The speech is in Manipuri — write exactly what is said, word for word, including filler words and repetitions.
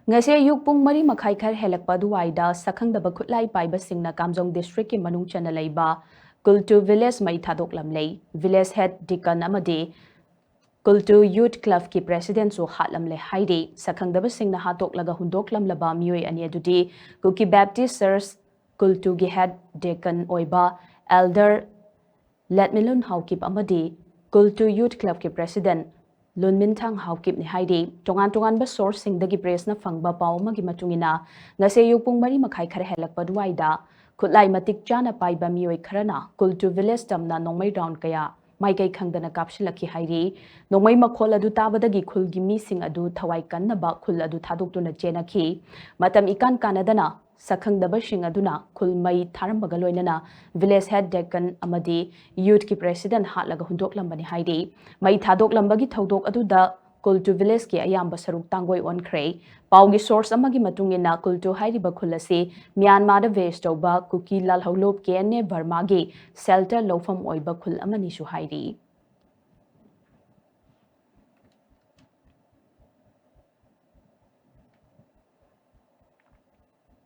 ꯉꯁꯤ ꯑꯌꯨꯛ ꯄꯨꯡ ꯃꯔꯤ ꯃꯈꯥꯏ ꯈꯔ ꯍꯦꯜꯂꯛꯄ ꯑꯗꯨꯋꯥꯏꯗ ꯁꯛꯈꯪꯗꯕ ꯈꯨꯠꯂꯥꯏ ꯄꯥꯏꯕꯁꯤꯡꯅ ꯀꯥꯝꯖꯣꯡ district ꯀꯤ ꯃꯅꯨꯡ ꯆꯟꯅ ꯂꯩꯕ ꯀꯨꯜꯇꯨ village ꯃꯩ ꯊꯥꯗꯣꯛꯂꯝꯂꯦ꯫ Village head deacon ꯑꯃꯗꯤ ꯀꯨꯜꯇꯨ youth club ꯀꯤ president ꯁꯨ ꯍꯥꯠꯂꯝꯂꯦ ꯍꯥꯏꯔꯤ꯫ ꯁꯛꯈꯪꯗꯕꯁꯤꯡꯅ ꯍꯥꯠꯇꯣꯛꯂꯒ ꯍꯨꯟꯗꯣꯛꯂꯝꯂꯕ ꯃꯤꯑꯣꯏ ꯑꯅꯤ ꯑꯗꯨꯗꯤ ꯀꯨꯀꯤ Baptist Church ꯀꯨꯜꯇꯨꯒꯤ head deacon ꯑꯣꯏꯕ elder ꯂꯦꯠꯃꯤꯂꯨꯟ ꯍꯥꯎꯀꯤꯞ ꯑꯃꯗꯤ ꯀꯨꯜꯇꯨ youth club ꯀꯤ president ꯂꯨꯟꯃꯤꯟꯊꯥꯡ ꯍꯥꯎꯀꯤꯞꯅꯤ ꯍꯥꯏꯔꯤ꯫ ꯇꯣꯉꯥꯟ ꯇꯣꯉꯥꯟꯕ source ꯁꯤꯡꯗꯒꯤ press ꯅ ꯐꯪꯕ ꯄꯥꯎ ꯑꯃꯒꯤ ꯃꯇꯨꯡ ꯏꯟꯅ, ꯉꯁꯤ ꯑꯌꯨꯛ ꯄꯨꯡ ꯃꯔꯤ ꯃꯈꯥꯏ ꯈꯔ ꯍꯦꯜꯂꯛꯄ ꯑꯗꯨꯋꯥꯏꯗ ꯈꯨꯠꯂꯥꯏ ꯃꯇꯤꯛ ꯆꯥꯅ ꯄꯥꯏꯕ ꯃꯤꯑꯣꯏ ꯈꯔꯅ ꯀꯨꯜꯇꯨ village ꯇꯝꯅ ꯅꯣꯡꯃꯩ round ꯀꯌꯥ ꯃꯥꯏꯀꯩ ꯈꯪꯗꯅ ꯀꯥꯞꯁꯤꯜꯂꯛꯈꯤ ꯍꯥꯏꯔꯤ꯫ ꯅꯣꯡꯃꯩ ꯃꯈꯣꯜ ꯑꯗꯨ ꯇꯥꯕꯗꯒꯤ ꯈꯨꯜꯒꯤ ꯃꯤꯁꯤꯡ ꯑꯗꯨ ꯊꯋꯥꯏ ꯀꯟꯅꯕ ꯈꯨꯜ ꯑꯗꯨ ꯊꯥꯗꯣꯛꯇꯨꯅ ꯆꯦꯟꯅꯈꯤ꯫ ꯃꯇꯝ ꯏꯀꯥꯟ ꯀꯥꯟꯅꯗꯅ ꯁꯛꯈꯪꯗꯕꯁꯤꯡ ꯑꯗꯨꯅ ꯈꯨꯜ ꯃꯩ ꯊꯥꯔꯝꯕꯒ ꯂꯣꯏꯅꯅ village head deacon ꯑꯃꯗꯤ youth ꯀꯤ president ꯍꯥꯠꯂꯒ ꯍꯨꯟꯗꯣꯛꯂꯝꯕꯅꯤ ꯍꯥꯏꯔꯤ꯫ ꯃꯩ ꯊꯥꯗꯣꯛꯂꯝꯕꯒꯤ ꯊꯧꯗꯣꯛ ꯑꯗꯨꯗ ꯀꯨꯜꯇꯨ village ꯀꯤ ꯑꯌꯥꯝꯕ ꯁꯔꯨꯛ ꯇꯥꯡꯒꯣꯏ ꯑꯣꯟꯈ꯭ꯔꯦ꯫ ꯄꯥꯎꯒꯤ source ꯑꯃꯒꯤ ꯃꯇꯨꯡ ꯏꯟꯅ, ꯀꯨꯜꯇꯨ ꯍꯥꯏꯔꯤꯕ ꯈꯨꯜ ꯑꯁꯤ ꯃ꯭ꯌꯥꯟꯃꯥꯔꯗ base ꯇꯧꯕ ꯀꯨꯀꯤ ꯂꯥꯜꯍꯧꯂꯨꯞ ꯀꯦ ꯑꯦꯟ ꯑꯦ ꯕꯔꯃꯥꯒꯤ shelter ꯂꯧꯐꯝ ꯑꯣꯏꯕ ꯈꯨꯜ ꯑꯃꯅꯤꯁꯨ ꯍꯥꯏꯔꯤ꯫